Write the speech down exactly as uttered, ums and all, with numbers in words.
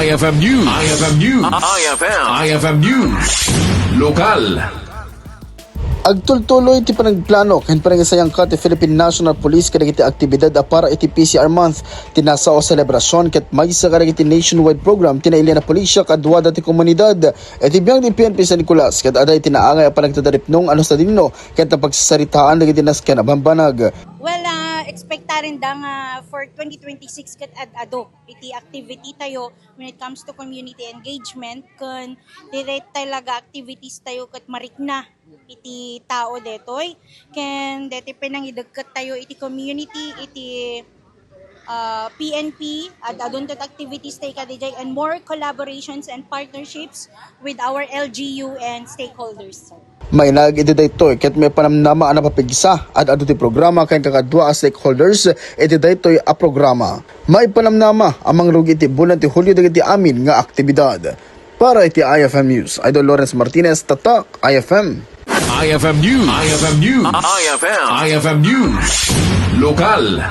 I F M News. I F M News. I F M. I F M News. Lokal. Agtultuloy ti panagplano ken panangisayangka ti Philippine National Police kadagiti aktibidad a para iti P C R Month. Ti nasao a selebrasyon ket maysa kadagiti nationwide program ti nailian a pulisya kaduada ti komunidad. Iti biag ti P N P San Nicolas ket adda iti naangay a panagtataripnong a sadino ket napagsasaritaan dagiti nasken a bambanag. Well, ah, expectaren da nga for twenty twenty-six ket ad-adu iti activity tayo when it comes to community engagement ken direct talaga activities tayo ket marikna iti tao detoy ken deti pinangidagket tayo iti community iti ah, P N P, ad-adun ket activities tayo kadijay and more collaborations and partnerships with our L G U and stakeholders. Mainag iti daytoy ket maipanamnama a napapigsa ad-adu ti programa ken kakadua a stakeholders iti daytoy a programa. Maipanamnama a mangrugi iti bulan ti Hulio dagiti amin nga aktibidad. Para iti I F M News, Idol Lawrence Martinez, Tatak, I F M. I F M News. I F M News. I F M. I F M News. Lokal.